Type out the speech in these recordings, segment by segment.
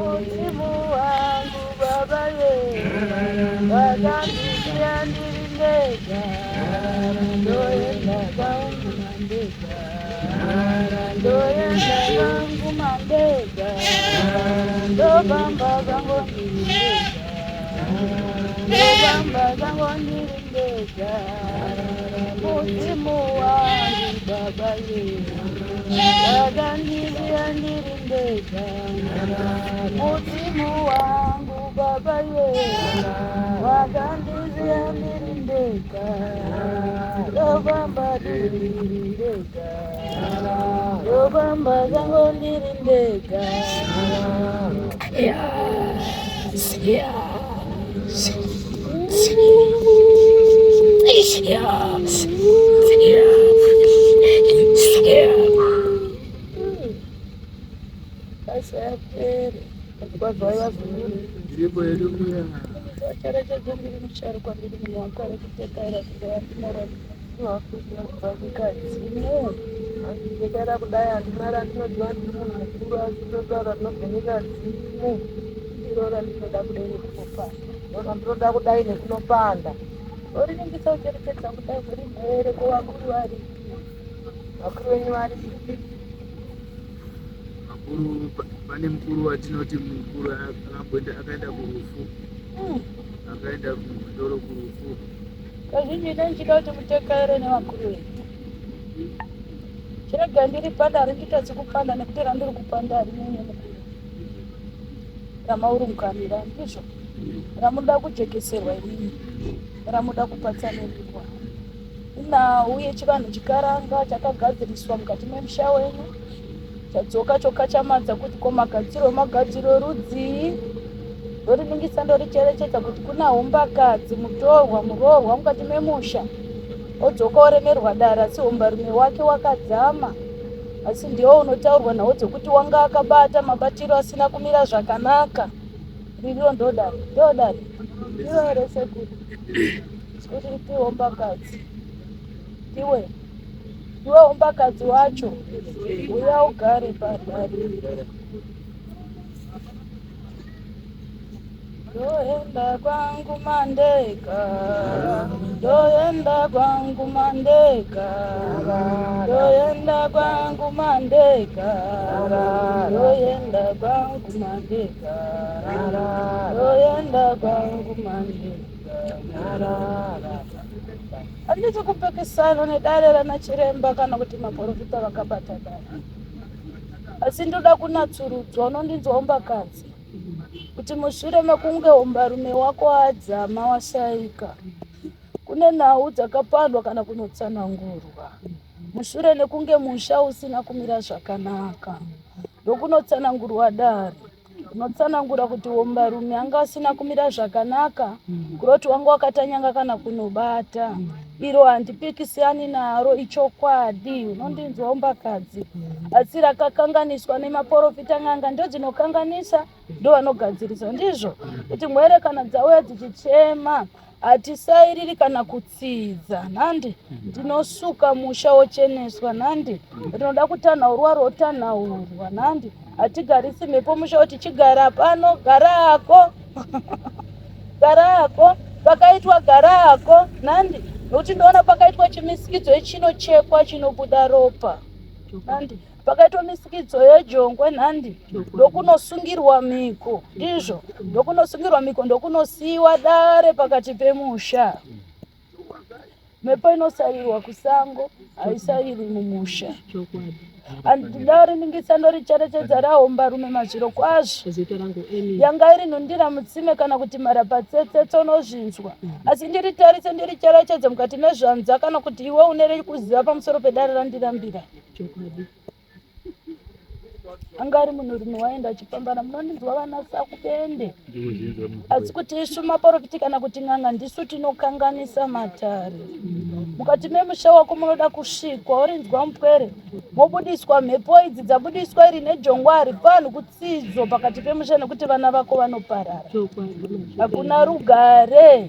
Mudzimu wangu baba ye wakandisiya ndiri ndega ndoenda kwangu mandega ndoenda kwangu mandega ndofamba kwangu ndiri ndega ndofamba kwangu ndiri ndega mudzimu wangu baba ye wakandisiya ndiri ndega mudzimu wangu baba ye wakandisiya ndiri ndega ndofamba ndiri ndega ndofamba zvangu ndiri ndega. Ndiripo yedu mbuya. Cherechedza ndiri musharukwa ndiri munhu wakare kutekaira kugadzimu ndikaira kudai handina randinoziva ndiri munhu mukuru asi ndotaura rinobvenyeka dzimu iro randinoda kudai nekunopanda Ndinoda kudai nekunopanda. Uriningisa ucherechedza kudai kuri mhere ko vakuru varipi Vakuru venyu varipi? Vakuru pane mukuru watinoti mukuru akamboenda akaenda kurufu. Akaenda kumhondoro kurufu. Kazhinji ndichida kuti mutekaire nevakuru vedu. Chirega ndiri panda harinditadzi kupanda nekuti randiri kupanda harinenye mukuru. Ramaurungamira ndizvo ramuda kujekeserwa imimi ramuda kupatsanurirwa. Inhau yechivanhu chikaranga chakagadziriswa mukati memusha wenyu chadzoka chokachamadza kuti ko magadziro magadziro rudzii ndoriningisa ndoricherechedza kuti kuna hombakadzi mutorwa muroorwa mukati memusha odzoka oremerwa dare asi hombarume wake wakadzama asi ndiwo unotaurwa nhau dzekuti wanga akabata mabatiro asina kumira zvakanaka ririro ndodare ndodare ndiro here sekuru kuti tihombakadzi iwe iwe hombakadzi wacho uya ugare padare Ndoenda kwangu mandega, ndoenda kwangu mandega, ndoenda kwangu mandega, ndoenda kwangu mandega, ndoenda kwangu mandega. Handisi kupikisana nedare rana chiremba kana kuti maporofita vakabata dare, asi ndoda kunatsurudzwa. Unondinzwa umbakadzi kuti mushure mekunge hombarume wako adzama washaika, kune nhau dzakapandwa kana kunotsanangurwa mushure nekunge musha usina kumira zvakanaka, ndokunotsanangurwa dare unotsanangura kuti hombarume anga asina kumira zvakanaka kuroti wanga wakatanyanga kana kunobata iro handipikisani naro ichokwadi unondinzwa hombakadzi asi rakakanganiswa nemaporofita n'anga ndodzinokanganisa ndovanogadzirisa ndizvo kuti mwere kana dzauya dzichichema hatisairiri kana kutsidza nhandi ndinosuka musha wocheneswa nhandi rinoda kutanhaurwa rotanhaurwa nhandi hatigarisi mhepo musha woti chigara pano garako garako pakaitwa garako nhandi nokuti ndoona pakaitwa chimisikidzo chinochekwa chinobuda ropa nhandi pakaitwa misikidzo yejongwe nhandi ndokunosungirwa mhiko ndizvo ndokunosungirwa mhiko ndokunosiyiwa dare pakati pemusha mhepo inosarirwa kusango haisarirwi mumusha dare riningisa ndoricherechedza rahombarume mazviro kwazvo yanga iri nhundira mutsime kana kuti mharapatsetsetse unozvinzwa asi ndiritarise ndiricherechedze mukati mezvanza kana kuti iwe une kuziva pamusoro pedare randirambira anga ari munhurume waenda achipambana munondinzwa vana sakubende asi kuti isu maporofiti kana kuti n'anga ndisu tinokanganisa matare mukati memusha wako munoda kusvikwa worinzwa mupwere mobudiswa mhepo idzi dzabudiswa iri nejongwa harifanhi kutsidzo pakati pemusha nekuti vana vako vanoparara hakuna rugare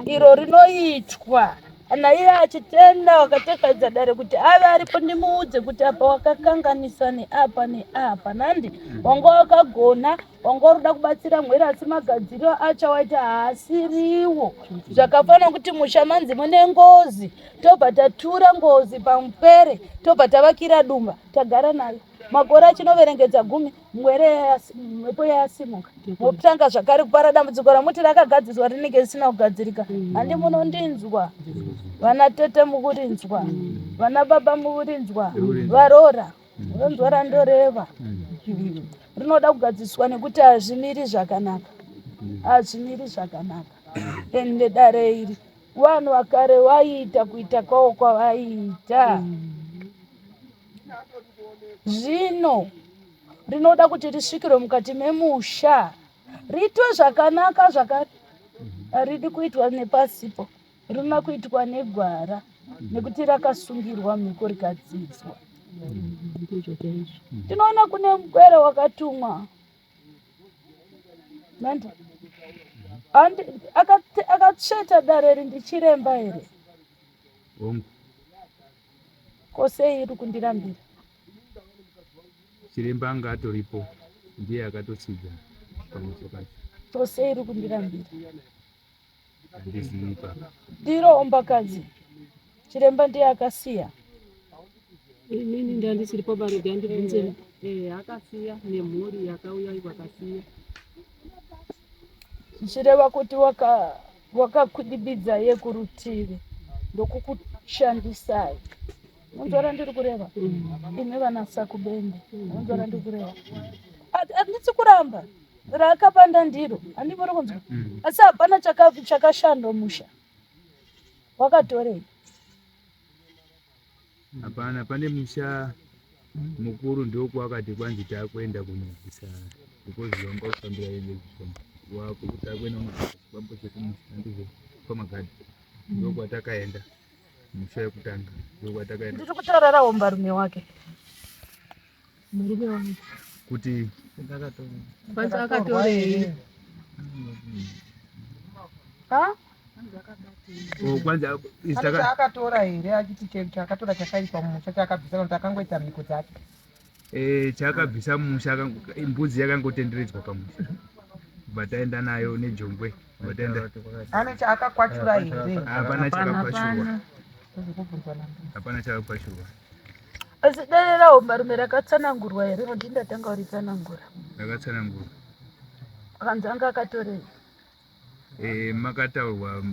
iro rinoitwa Kana iye achitenda wakatekaidza dare kuti ave aripo ndimuudze kuti apa wakakanganisa neapa neapa nandi wanga wakagona. Wanga uri kuda kubatsira mhwere asi magadziriro acho awaita haasiriwo. Zvakafanira kuti musha manzi mune ngozi, tobva tatura ngozi pamupere, tobva tavakira dumba, tagara nayo. Makore achinoverengedza gumi, mwere mhepo yayasimuka. Motanga zvakare kupara dambudziko ramuti rakagadziswa rinenge risina kugadzirika. Handi munondinzwa? Vana tete mukurinzwa, vana baba mukurinzwa, varoora. Ronzwa randoreva rinoda kugadziswa nekuti hazvimiri zvakanaka, hazvimiri zvakanaka. Ende dare iri vanhu vakare vaiita kuita kwavo kwavaiita. Zvino rinoda kuti risvikirwe mukati memusha riitwe zvakanaka zvakare, haridi kuitwa nepasipo. Rinoda kuitwa negwara nekuti rakasungirwa mhiko rikadzidzwa. Tinoona kune mugwere wakatumwa Mandi akatsveta dare iri ndichiremba here? Ko sei iri kundirambira? Chiremba anga atoripo ndiye akatotsidza pamusha pacho. Ko sei iri kundirambira? Ndiro ombakadzi chiremba ndiye akasiya. Inini ndandisiripo barega ndibvunze. Eh, akasiya nemhuri yakauya vakasiya. Zvichireva kuti wakakwidibidza waka yekurutivi ndokukushandisai. Munzwa randiri kureva? Mm. Imi vana Sakubende. Munzwa randiri kureva? Handisi kuramba. Raakapanda ndiro handivori kunzwa mm. Asi hapana chakashandwa musha wakatorei hapana. Pane musha mukuru ndokwakati kwanzi takuenda kunobvisa because wanga kufambira takuenda kunobvisa chikwambo chekumusha ndizvo kwamagadhi ndokwatakaenda musha wekutanga ndokwatakaenda. Ndiri kutaura rahombarume wake murume wangu kuti kwanzi akatorei ha akatora here achiti chaakatora chakaipa mumusha chaakabvisa kana kuti akangoita mhiko dzake eh, chaakabvisa mumusha mbudzi yakangotenderedzwa pamusha bva taenda nayo nejongwe ane chaakakwachura here hapana chakakwachurwa hapana chakakwachurwa Asi dare rahombarume rakatsanangurwa here nokuti ndatanga kuritsanangura. Rakatsanangurwa. Akanzi anga akatorei? Eh, makataurwa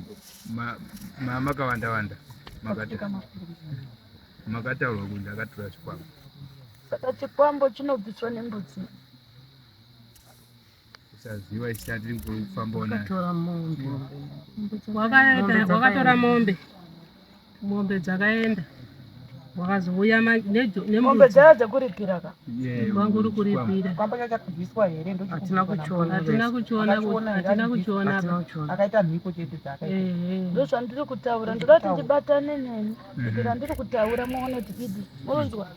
makawanda wanda makataurwa kunzi akatora chikwambo. Saka chikwambo chinobviswa nembudzi. Kusaziva isati kufamba nayo. Wakatora mombe. Wakatora mombe. Mombe dzakaenda. Wakazouya mombe dzaya dzekuripira ka. Wangu uri kuripira. Kwamba chakabviswa here Hatina kuchiona. Hatina kuchiona. Hatina kuchiona. Akaita mhiko chete dzakaita. Ndozvandiri kutaura. Ndoda kuti ndibatane neni. Kuti randiri kutaura muone kuti idi. Munzwa?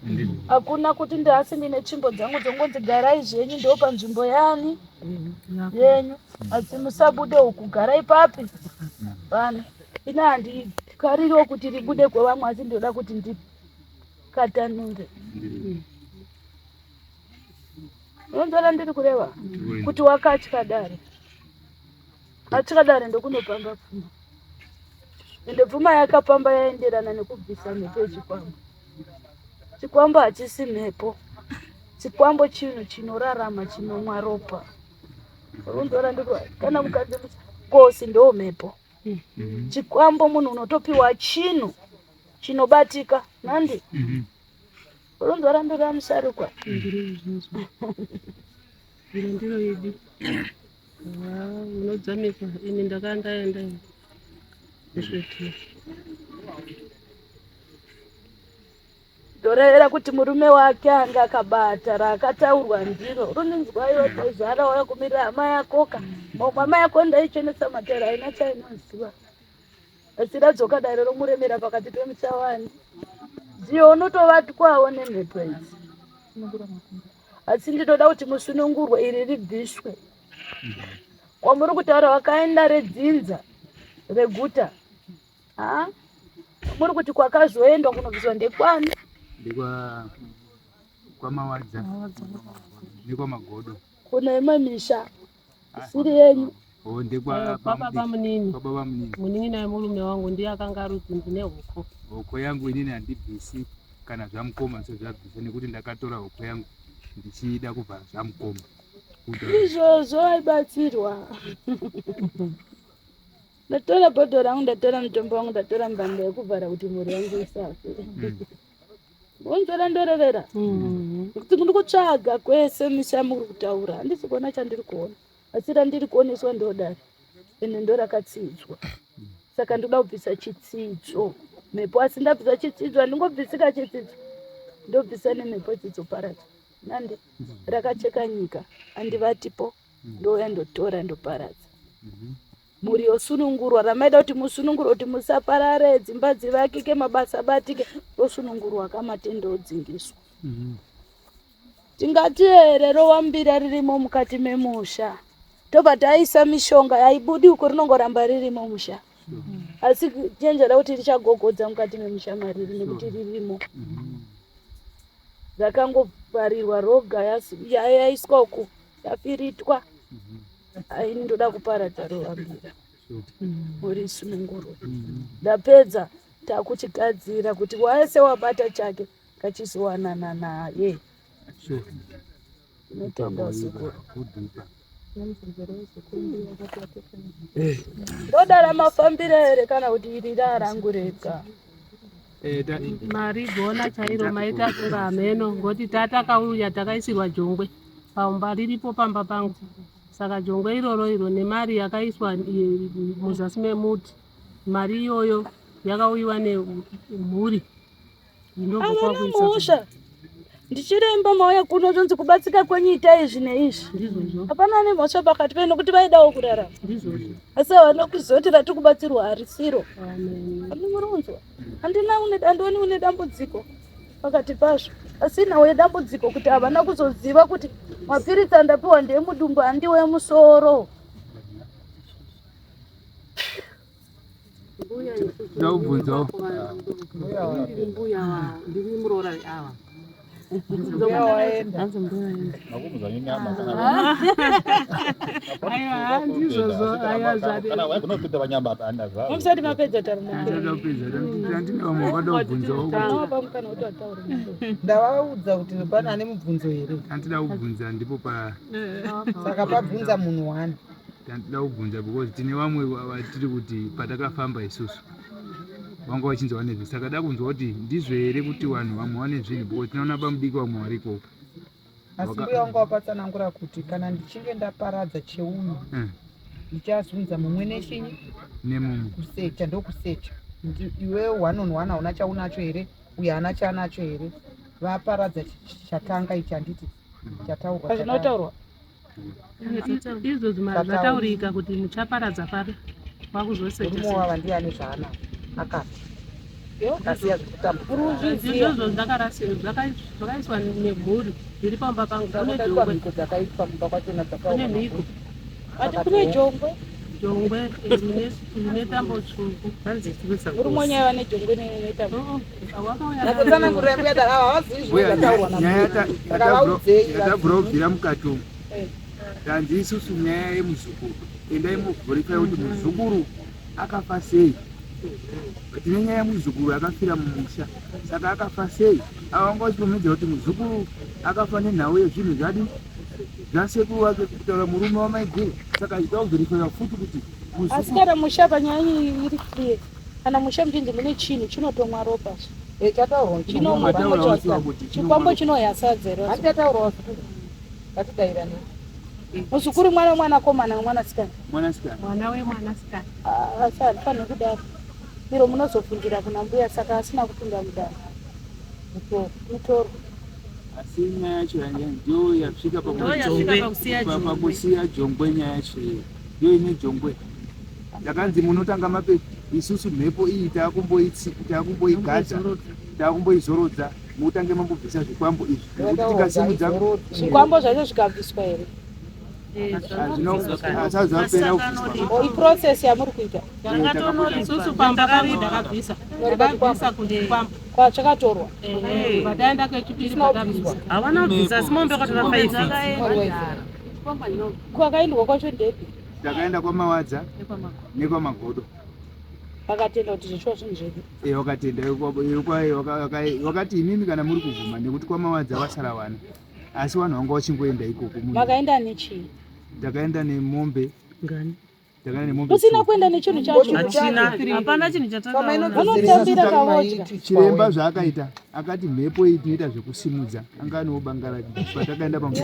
Hakuna kuti ndasi ndine tsvimbo dzangu dzongonzi garai zvenyu ndo panzvimbo yani yenyu. Asi musabude uku garai papi? Pano. Ini handikaririwo kuti ribude kwevamwe asi ndoda kuti ndikatanure. Unonzwa randiri kureva? Kuti wakatya dare. Atya dare ndokunopamba pfuma. Ende pfuma yakapamba yaenderana nekubvisa mhepo yechikwambo. Chikwambo hachisi mhepo. Chikwambo chinhu chinorarama chinomwa ropa. Unonzwa ndiko kana mukadzi kosi ndo mhepo. Mm-hmm. Chikwambo munhu unotopiwa chinhu chinobatika nandi. Mm-hmm. Unonzwa randora musharukwa. Iro ndiro idi. Unodzamikwa ini ndakandaenda kusveti. Ndorevera kuti murume wake anga akabata raakataurwa ndiro runinzwa iwe tezvara waya kumirira hama yakoka hama yako ndaichenesa matera haina chainoziva asi radzoka dare romuremera pakati pemusawani ziyo unotovatwawo nemhepo idzi asi ndinoda kuti musunungurwe iri ribviswe kwamuri kutaura vakaenda redzinza reguta ha muri kuti kwakazoendwa kunobviswa ndekwani ndekwa kwamawadza nekwamagodo. Kune imwe misha isiri yenyu. Oh, ndekwa Kwababa munini. Kwababa munini. Munin'ina wemurume wangu ndiye akanga arudzi ndine hoko. Hoko yangu inini handibvisi kana zvamukoma sezvabvisa nekuti ndakatora hoko yangu ndichida kuvhara zvamukoma. Izvozvo aibatsirwa. Ndatora bhodho rangu, ndatora mutombo wangu, ndatora mbanda yekuvhara kuti mhuri yangu isafe. Bonzora ndorevera. Nekuti ndiri kutsvaga kwese misha muri kutaura, handisi kuona chandiri kuona. Asi randiri kuoneswa ndodari. Ende ndorakatsidzwa. Saka ndoda kubvisa chitsidzo. Mhepo asi ndabvisa chitsidzo, handingobvisika chitsidzo. Ndobvisa nemhepo idzi dzoparadza. Nandi rakacheka nyika, handivatipo. Ndouya ndotora ndoparadza. Mhuri yosunungurwa, ramaida kuti musunungurwe kuti musaparare, dzimba dzivakike, mabasa abatike, rosunungurwa kamatende odzingiswa. Tingati here rowambira ririmo mukati memusha, tobva taisa mishonga haibudi uko, rinongoramba ririmo musha. Asi chenjera kuti richagogodza mukati memusha mariri nekuti ririmo. Rakangovharirwa roga yaiswa uku yafiritwa. Aini ndoda kuparadza rowambira. Mhuri isunungurwe. Ndapedza takuchigadzira kuti wese wabata chake kachizowanana naye. Tinotenda sekuru. Ndoda ramafambiro here kana kuti iri rarangu rega? Mari gona chairo maita kunga hameno ngoti tatakauya takaisirwa jongwe pamba riripo pamba pangu. Saka jongwe iroro iro nemari yakaiswa muzasi memuti, mari iyoyo yakauyiwa nemhuri inobva Havana kwakuisa. mhosva. Ndichiremba mauya kuno zvonzi kubatsika kwenyu itai izvi neizvi. Ndizvozvo. Hapana ane mhosva pakati penyu nekuti vaidawo kurarama. Ndizvozvo. Asi havana kuziva kuti ratiri kubatsirwa harisiro. Amen. Handimurunzwa. Handina une handioni une dambudziko pakati pazvo. Asi nhau yedambudziko kuti havana kuzoziva kuti mapiritsi andapiwa ndeemudumbu handiwo emusoro. Ndakubvunzawo. Ndiri mbuya wavo, ndiri muroora ava. Mbuya waenda. Hanzi mbuya waenda. Makumudza nenyama kana Aiwa, ndizvozvo, aiwa, zvati. Kana waigona kupinda panyama apa handina zvazvo. Musati mapedza taura. Ndinoda kupedza. Handina vamwe vakada kubvunzawo kuti Ndawapa mukana kuti ataure. Ndavaudza kuti pane ane mubvunzo here. Handida kubvunza ndipo pa Saka pabvunza munhu wani. Tandida kubvunza because tine vamwe vatiri kuti patakafamba isusu vanga vachinzi vane zvinhu, saka da kunzwa kuti ndizvo here kuti vanhu vamwe vane zvinhu, because tinoona pamudiki vamwe variko. Asi mbuya wangu wapatsanangura kuti kana ndichinge ndaparadza cheuyu, ndichazunza mumwe nechinyi. Nemumwe. Kusecha ndokusecha. Iwewe one on one hauna chaunacho here, uyo haana chaanacho here? Vaparadza chatanga ichi, handiti chataurwa? Hazvinotaurwa. Izvozvo zvataurika kuti muchaparadza pari Murume kwakuzosecha. wava ndiye ane zvaanazvo, akafa akasiya zvekutambura. Izvozvo zvakaiswa nemhuri zviri pamba pangu kune Kwakaitwa jongwe. mhiko dzakaitwa mumba kwachona Kune dzakaoma. mhiko. Ati kune jongwe. Jongwe rine tambo tsvuku. Murume wenyu aiva nejongwe netambo. Oh, wakauya. Natotsanangurira mbuya dara ava havazivi Mbuya, zvinotaurwa nyaya nambuya. Saka vaudzei. Yatabvura kubvira mukati umu, tanzi isusu nyaya yemuzukuru, endai muvhurifai kuti muzukuru akafa sei. Tine nyaya yemuzukuru akafira mumusha, saka akafa sei? Ava vanga vachipomedzera kuti muzukuru akafa nenhau yezvinhu zvadi zvasekuru wake, kutaura murume wamaiguru, saka achida kuvherifaiwa futi kuti Asi muzukuru kana musha panyaya iyi iri clear. Kana musha muchinzi mune chinhu chinotomwa ropa. Chataurwa. Chinomwa Mataura wasiwa kuti chikwambo chinoya sadza here? Hatichataurwa zukuru, ngatidairane. Muzukuru mwana wemwanakomana wemwanasikana? Mwanasikana. Mwana wemwanasikana. Ah, asi handifaniri kudaro. Iro munozobvunzira kuna mbuya, saka asina kupinda mudare. Mutoro. Asi nyaya yacho ndiyo yasvika Ndo yasvika pakusiya jongwe. Pakusiya jongwe. Nyaya yacho iyo ndiyo ine jongwe. Ndakanzi munotanga mape isusu mhepo iyi taakumboigadza, taakumboizorodza, mutange mambobvisa zvikwambo izvi nekuti tikasimudza Zvikwambo zvacho zvikabviswa here? Asazapera kubviswa. O, iprocess yamuri kuita? Isusu pamba pangu ndakabvisa, ndakabvisa kuchikwambo. Kwachakatorwa? Pataenda kechipiri patabvisa. Hawana kubvisa, asi mombe wakatora 5. Kwakaendwa kwacho ndepi? Takaenda kwaMawadza nekwaMagodo. Vakatenda kuti zveshuwa zvinhu zvedu. Eh, wakatenda wakati imimi kana muri kubvuma nekuti kwaMawadza vasara vana asi vanhu vanga vachingoenda ikoko. Makaenda nechii? Takaenda nemombe. Ngani? Takaenda nemombe. Usina kuenda nechinhu chacho. Hatina. Hapana chinhu chatakaona. Vanotambira kavodya. Chiremba zvaakaita akati mhepo iyi tinoita zvekusimudza anga anewo banga rake patakaenda pambudzi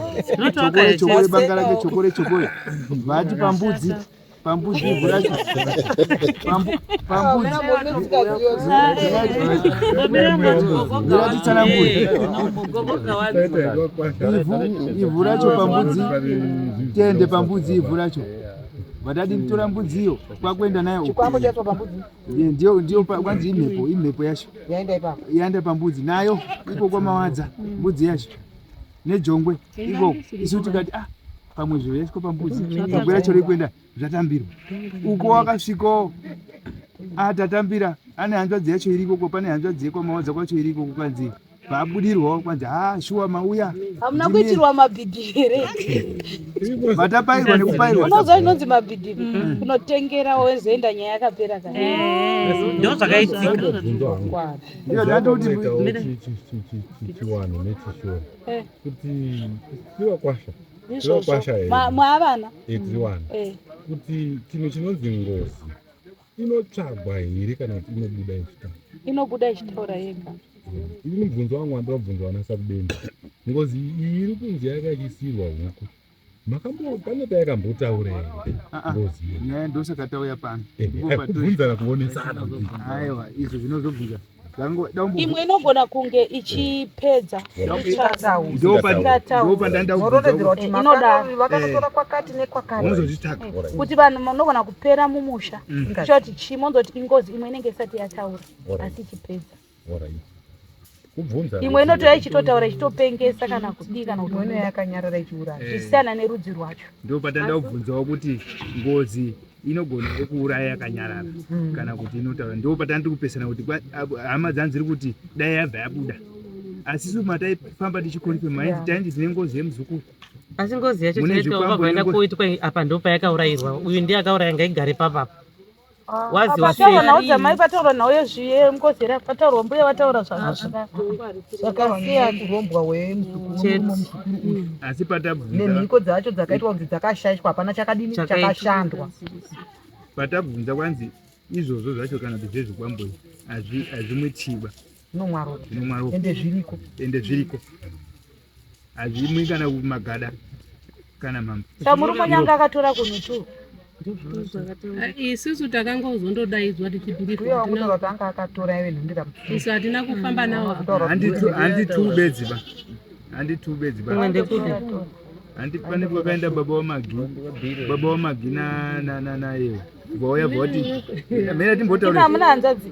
chokore chokore banga rake chokore chokore vati pambudzi pambudzi ivhu racho pambudzi ratitsanangure ivhu racho pambudzi tende pambudzi ivhu racho vatadi kutora mbudzi iyo kwakuenda nayo Chikwambo chaiswa pambudzi. Ndiyo ndiyo kwanzi imhepo imhepo yacho yaenda ipapo yaenda pambudzi nayo iko kwamawadza mbudzi yacho nejongwe iko isu tikati ah pamwe zviro yaiswa pambudzi jongwe racho rikuenda zvatambirwa uko wakasvikawo ah tatambira ane hanzvadzi yacho iriko pane hanzvadzi yekwamawadza kwacho iriko kwanzi vabudirwawo kwanzi ha shuwa mauya Hamuna kuitirwa mabhidhiri here? Vatapairwa nekupairwa. Unoziva inonzi mabhidhiri kunotengera wozoenda nyaya yakapera kana. Ndo zvakaitika. Ndiyo ndatoti chiwanhu nechishona Eh. kuti tiwakwasha Izvozvo. tiwakwasha here Mwaavana. Eh, tiri wana Eh. kuti chinhu chinonzi ngozi inotsvagwa here kana kuti inobuda ichitaura? Inobuda ichitaura yega. Ini mubvunzo wangu wandinobvunza vana Sakubenzi, ngozi iyi iri kunzi yakachisirwa huku makambo pane payakambotaura here ngozi iyi? Nyaya ndosaka tauya pano. Kubvunzana kuonesana. Aiwa, izvo zvinozobvunza. Imwe inogona kunge ichipedza. Morondedzera kuti Inodaro. vakanotora kwakati nekwakati. Unozozvitsvaga. Kuti vanhu munogona kupera mumusha. Mm. Kuchoti chii monzoti ingozi imwe inenge isati yataura asi ichipedza. Kubvunza. Imwe inotouya ichitotaura ichitopengesa kana kudii kana Imwe kuti yakanyarara ichiuraya. Zvisiyana nerudzi rwacho. Ndo patanda kubvunzawo kuti ngozi inogona here kuuraya yakanyarara kana kuti inotaura. Ndo patanda kupesana kuti hama dzangu dziri kuti dai yabva yabuda. Asi isu mataifamba tichikonfirma Yeah. tainzi tine ngozi yemuzukuru. Asi ngozi yacho Mune chinoita zvikwambo wakaenda nengozi. koitwa apa ndo payakaurayirwa. Uyu ndiye akauraya ngaigare papapa. Waziwa Pataurwa sei? nhau dzamai, pataurwa nhau yezviyengozi here, pataurwa mbuya vataura zvakasiyana. Kurombwa wemuzukuru uyu. Asi patabvunza Nemhiko dzacho dzakaitwa kunzi dzakashaishwa hapana chakadini Chakaitwa. chakashandwa. Patabvunza kwanzi izvozvo zvacho kana kuti zvezvikwambo izvi hazvimwe chiba. Zvinomwa ropa. Zvinomwa ropa. Ende zviriko. Ende zviriko. Hazvimwi kana magada kana mhamba. Saka murume nyanga akatora kunhu tu. Isusu takangozondodaidzwa tichibhirirwa. Uye wakutaura kuti anga akatora ive nhundira mutsuru. Isu hatina kufamba nawo. Handi two bedzi ba. Handi two bedzi ba. Kumwe ndekupi? Handi pane kwakaenda baba waMagi. Baba waMagi na na na na yewe. Vauya voti mera Imi timbotaura. hamuna hanzvadzi.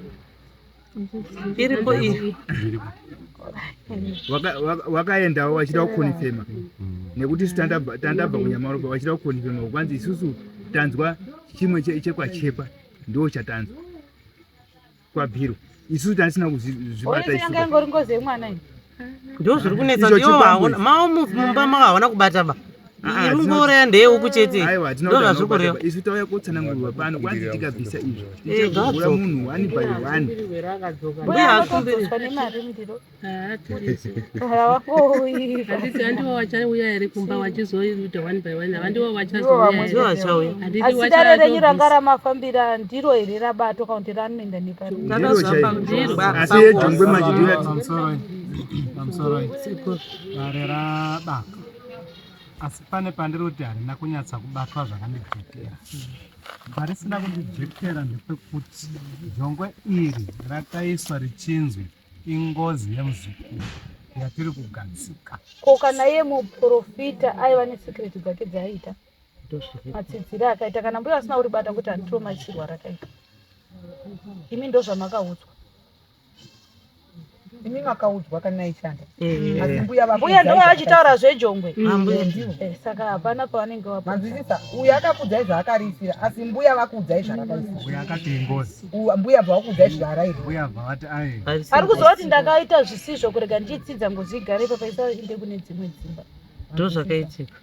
Iripo iyi. Wakaendawo vachida kukonfirma nekuti isu tandabva kunyamaropa vachida kukonfirma kwanzi isusu tanzwa chimwe chekwachekwa ndo chatanzwa kwabhiro isusu tanisina kuzvibata Oisi yanga ingori ngozi yemwana iyi. Ndo zviri kunetsa Icho ndiwo chikwambo hauna ichi. mao mumba mavo hawana kubata ba. Ah, Iri kungouraya ndeyeuku chete. Aiwa, hatina Ndo kuti zvazviri kureva. anobata. Isu tauya kotsanangurwa pano kwanzi tikabvisa izvi Eh, tichagura ngadzoke. munhu one by one. Mbuya anotodzoswa nemari mundiro. Havangouyirwa. Handiti handivo vachauya here kumba vachizoita one by one havandivo Ndivo vachazouya vamwe here? Ndivo vachauya. Handiti Asi dare renyu ranga vachatobvisa. ramafambira ndiro here rabatwa kana kuti ranoenda nepari? Ndiro chairo. Ndiro. Asi yejongwe manje ndiyo yati Pamusoro dare rabatwa asi pane pandiri kuti harina kunyatsa kubatwa zvakandijekera. Parisina kundijekera ndepekuti jongwe iri rakaiswa richinzwi ingozi yemuzukuru yatiri kugadzika. Ko kana iye muprofita aiva nesikireti dzake dzaaita matsidziro akaita kana mbuya asina kuribata kuti handiro maisirwa rakaita imi ndo zvamakaudzwa. Imi makaudzwa kana ishanda. Eh. Asi mbuya Mbuya ndo vachitaura zvejongwe. Ambuya. Ndivo. Saka hapana pavanenge vapa. Manzwisisa uyu akakudzai zvaakarisira asi mbuya vakuudzai zvarakaisira. Mbuya akati ingozi. Mbuya bva vakuudzai zvarairi. Mbuya bva vati aye. Ari kuziva kuti ndakaita zvisizvo kurega ndichitsidza ngozi igare ipapa isainde kune dzimwe dzimba. Ndo zvakaitika.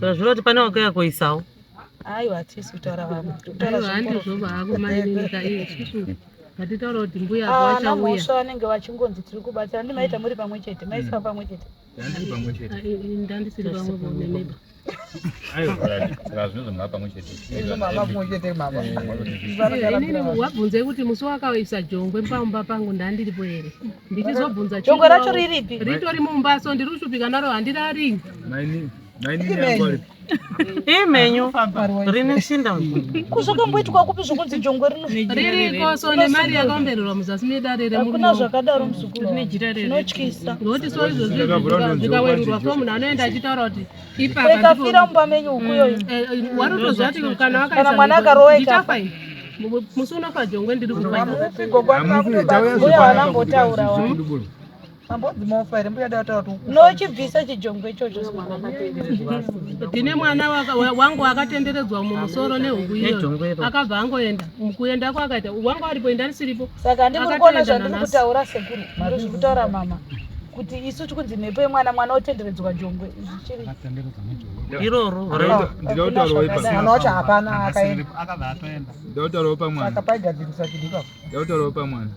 Saka zvireva kuti pane wakauya koisawo. Aiwa, hatisi kutaura vamwe. Tiri kutaura Aiwa, handizvo zvemuporofita. vako mainini isusu ngatitaura kuti mbuya Ah, ana vachauya. mhosva vanenge vachingonzi tiri kubatsira. Ndimaita muri pamwe chete, maiswa pamwe chete. Tandiri pamwe chete. Ndandisiri pamwe neneba. Aiwa, saka zvinonzi mava pamwe chete. Izvo mama pamwe chete mama. Inini wabvunzei kuti musi wakaisa jongwe pamba pangu ndandiripo here? Ndichizobvunza Jongwe racho riripi? Ritori mumba so ndiri kushupika naro handirari. Mainini, mainini yangu ari. Imenyu rine shinda. Kuzvakamboitwa kupi zvokunzi jongwe rino? Ririko so nemari yakaombererwa muzasi medare remurume. Hakuna zvakadaro muzukuru. Zvinotyisa. Ngokuti so izvozvi zvikawerurwa so munhu anoenda achitaura kuti ipapa Ikafira mumba menyu huku iyoyo. Warutoziva kuti kana wakaisa Kana mwana akarowa ndichafa ini. Musi unofa jongwe ndiri kufa ini. Hamufi gogo Hamufi, tauya Mbuya zvepanapa vanambotaura kuti wani. zvikuduburu. Mambodzi mofa here mbuya dai taura kuti Nochibvisa chijongwe ichocho. Ndine mwana wangu akatenderedzwa mumusoro nehuku iyo Nejongwe iro. akabva angoenda kuenda kwakaita wangu aripo enda ndisiripo. Saka handiri kuona Akatoenda zvandiri nanhasi. kutaura sekuru. Ndiri kutaura mama. Kuti isu tikunzi mhepo yemwana mwana otenderedzwa jongwe zvichiri. Iroro. Ndinotaurawo ipapo. Mwana wacho hapana akaenda. Akabva atoenda. Ndinotaurawo pamwana. Saka paigadzirisa chinhu ipapo. Ndinotaurawo pamwana.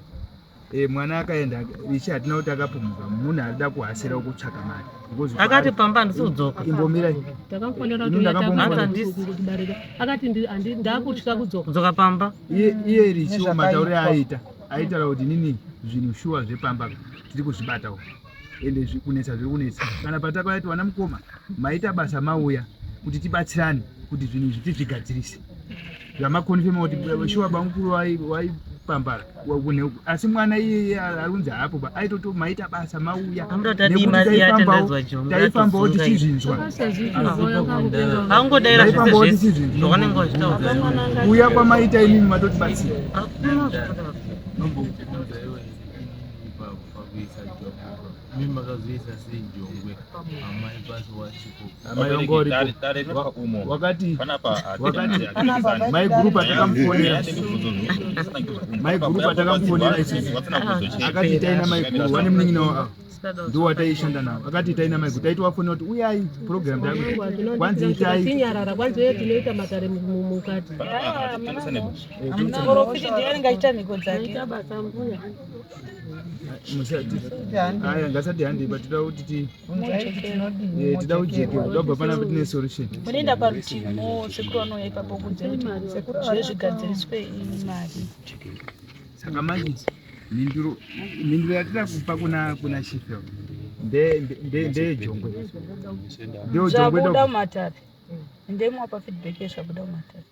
Mwana akaenda ichi hatina kuti akapumuka munhu arida kuhasira kutsvaka mari. Because Akati pamba handisi kudzoka. Imbomirai. Takamufonera Ini kuti ndakamufonera. kudarika akati ndakutya kudzoka. Kudzoka pamba. Iye richiwo matauriro aaita aitaura kuti nini zvinhu shuwa zvepamba tiri kuzvibatawo ende kunetsa zviri kunetsa. Kana patakauya kuti vana mukoma maita basa mauya kuti tibatsirane kuti zvinhu izvi tizvigadzirise. Zvamakonfema kuti shuwa bamukuru waipambara asi mwana iyeye ari kunzi haapo ba aitoto maita basa mauya Anoda kuti adii nekuti mari yatenderedzwa jongwe, taifambawo atosunga tichizvinzwa. Angodaira zvese Taifambawo zvese tichizvinzwa. zvavanenge vachitaura. Kuuya kwamaita imimi matotibatsira. Hakuna zvakadaro. Nombobvunza iwe ipapo pakuisa jongwe mi makazoisa sei jongwe amai pasi wasipo? Amai vangu varipo. Wakati wakati mai group atakamufonera. Mai group atakamufonera isusu. Akati itai na mai guru vane munin'ina wavo. Ndiwo wataishanda navo. Akati itai na mai guru. Taitovafonera kuti uyai program takuti. Kwanzi itai. Tinyarara kwanzi uye tinoita matare mukati. Muporofiti ndiye anenge achiita mhiko dzake. Aya ngasati handei but tida kuti ti tida kujekerwa. Tobva panapa tine solution. Munoenda parutivi mo sekuru vanouya ipapo kunze kuti zvezvigadziriswe imari. Saka manje mhinduro yatida kupa kuna chief ndeyejongwe. Ndeyejongwe Zvabuda mumatare. Ndemwapa feedback yezvabuda mumatare.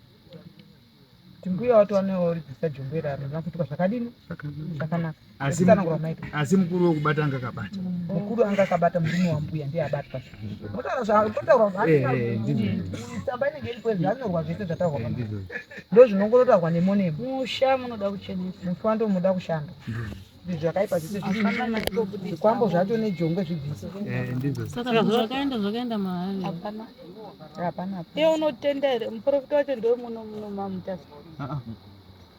Mbuya wati wanooribvisa jongwe raro rina kuitwa zvakadini zvakanaka. Asi Tsanangura maita. asi mukuru wekubata anga akabata. Mukuru anga akabata murume wambuya ndiye abatwa. Motaura Ndizvo. tsamba inenge iripo zvanyorwa zvese zvataurwa. Ndizvo. Ndo zvinongotaurwa nemo nemo. Musha munoda kuchenesa. Musha ndo munoda kushanda. Izvi zvakaipa zvese zvikwambo zvacho nejongwe zvibvise. Ndizvo. Saka zvakaenda zvakaenda mahari. Hapana. Hapana. Iye unotenda here? Muporofita wacho ndiwe muno muno mamutasa.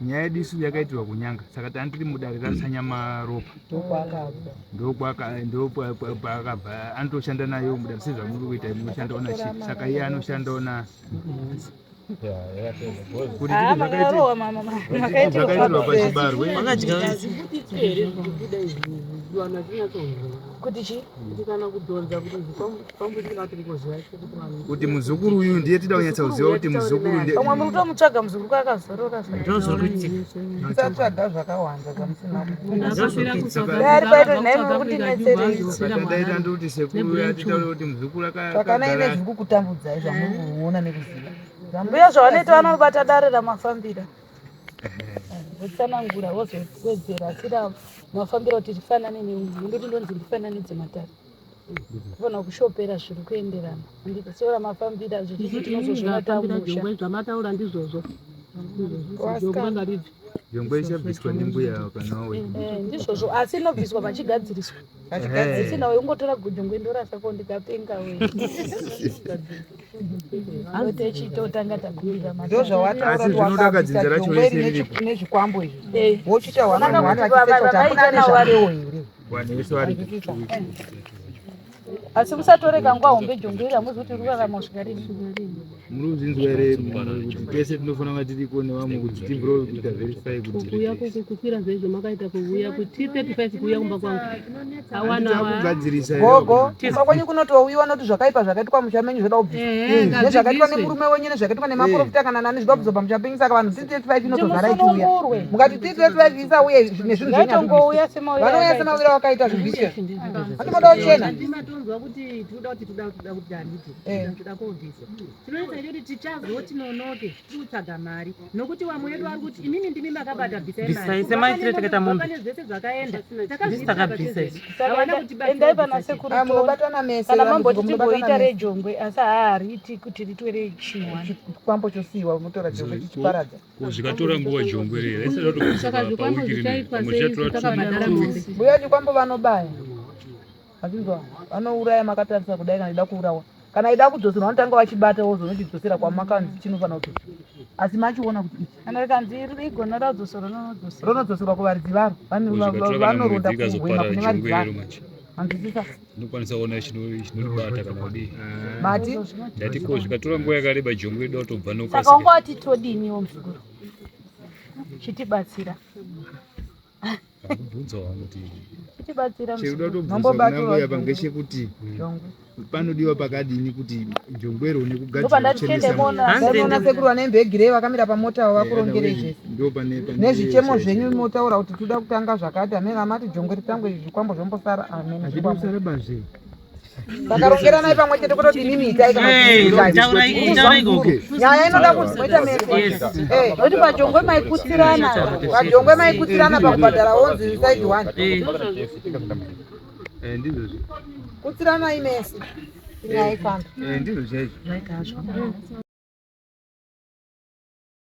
Nyaya yedu isu yakaitirwa kunyanga saka tanga tiri mudare raSanyamaropa. Ndopaakabva anotoshanda nayo mudare sezvamuri kuita munoshandawo nachief saka iye anoshandawo na kuti Ah, makarohwa mama makaitirwa zvakaitirwa pachibarwe. Wakadya wese. Kuti chii? Kuti muzukuru uyu ndiye tida kunyatsa kuziva kuti muzukuru ndiye. Pamwe muri kutomutsvaga muzukuru kwaakazorora. Ndozviri kuitika. Musatsvaga zvakawanda zvamusina. Dai paito nhai muri kundinetserei. Saka taita ndikuti sekuru atitaura kuti muzukuru Tsvakanai akagara nezviri kukutambudzai zvamuri kuona nekuziva. Mbuya zvavanoita vanobata dare ramafambira. Votsanangura vozowedzera asi mafambiro kuti rifanane neumwe. Ndoti ndonzi ndifananidze matare. Kufana kushopera zviri kuenderana. Handiti ramafambira zvekuti tinozozviona tamusha. Jongwe zvamataura ndizvozvo. Jongwe ngaribve. Jongwe ichabviswa ndimbuya kana wawe. Ndizvozvo asi inobviswa pachigadziriswa. Pachigadziriswa. Isina ungotora jongwe ndorasa ko ndikapenga we. Otechitotanga takumbira matare. Ndo zvawataura Asi kuti zvinoda wakabvisa kadzinza racho jongwe rese iri riripo. nezvikwambo izvi. Wochiita hwana hwana Vana vachisecha kuti kuti hakuna vavaita nezvakewo here. Vanhu vese varipo. Asi musatoreka nguva hombe jongwe iri, hamuzi kuti rurarama kusvika rini. Muri kuzvinzwa here kuti tese tinofanira kunga tiriko nevamwe kuti tibro kuita verify kuti Kuuya kukwira zvezvo makaita kuuya ku T35 kuuya kumba kwangu. Awana Takugadzirisa here? Gogo, kumba kwenyu kunotouyiwa noti zvakaipa zvakaitwa musha menyu zvoda kubviswa. Ehe, Nezvakaitwa ngazvibviswe. nemurume wenyu nezvakaitwa nemaprofita kana nani zvoda kubviswa pamusha penyu, saka vanhu T35 inotozara ichiuya. Musunungurwe. Mukati T35 isauye nezvinhu zvenyu Ngaitongouya semauyire vanouya akaita. semauyire wakaita zvibviswe. Handimoda kuchena. Matonzwa kuti tinoda kuti toda toda kuti handiti toda kobviswa. Chinoita chekuti tichazoti nonoke tiri kutsvaga mari nokuti vamwe vedu vari kuti imimi ndimi makabata, bvisai mari. Bvisai semaitire takaita mombe. Pane zvese zvakaenda. Ndisu takabvisa isu. Saka endai pana sekuru Ah, munobatana mese, kana vanhu mamboti munobatana timboita mese. rejongwe, asi haariti kuti ritwe rechiwani. Chikwambo chosiyiwa, unotora jongwe chichiparadza. Ko zvikatora nguva jongwe rei raisada kutobviswa Saka zvikwambo pawiki rimwe zvichaitwa pamwe sei zvichatora takabhadhara 2 mombe? weeks. Mbuya, chikwambo vanobaya. Achinzwa vanouraya makatarisa kudai. Kana ida kuurawa kana ida kudzoserwa, vanotanga vachibata, wozonochidzosera kwamakanzi chinofanira kudzoserwa, asi machiona kuti ichi Kana rikanzi igona radzoserwa, rinodzoserwa. Ronodzoserwa kuvaridzi varo. Ko zvikatora kana Vanoronda mwedzi kuhwema ikazoparara kune varidzi jongwe varo. rero manje Manzwisisa? inokwanisa kuona chinoribata kana kudii? Mati? Ndati ko zvikatora nguva yakareba jongwe rida kutobva Saka nokasika. wanga wati todiniwo muzukuru, chitibatsira. Akubvunza wangu kuti Chitibatsira Chekuda muzukuru. kutobvunza kuna Mambobatirwa mbuya jongwe. pangechekuti Jongwe. panodiwa pakadini kuti jongwero nekugadzira Ndopandati kuchenesa tiende munhu. mona. Daiona sekuru vane hembe vakamira pamota avo vakurongerei zvese Ndo pane nezvichemo zvenyu, motaura kuti toda kutanga zvakati, amene amati jongwe ritangwe, zvikwambo zvombosara, amene Hazvidi zvikwambo. kusara bazve. Saka rongeranai pamwe chete kutoti imimi itai kana Hey, kuti itai. taurai gogo. Nyaya inoda kuti moita mese. Yes. Nokuti pajongwe maikutsirana. Pajongwe maikutsirana pakubhadhara onzi side one. Eh, ndizvozvo. Kutsiranai mese, nyaya ifamba. Eh, ndizvo chaizvo.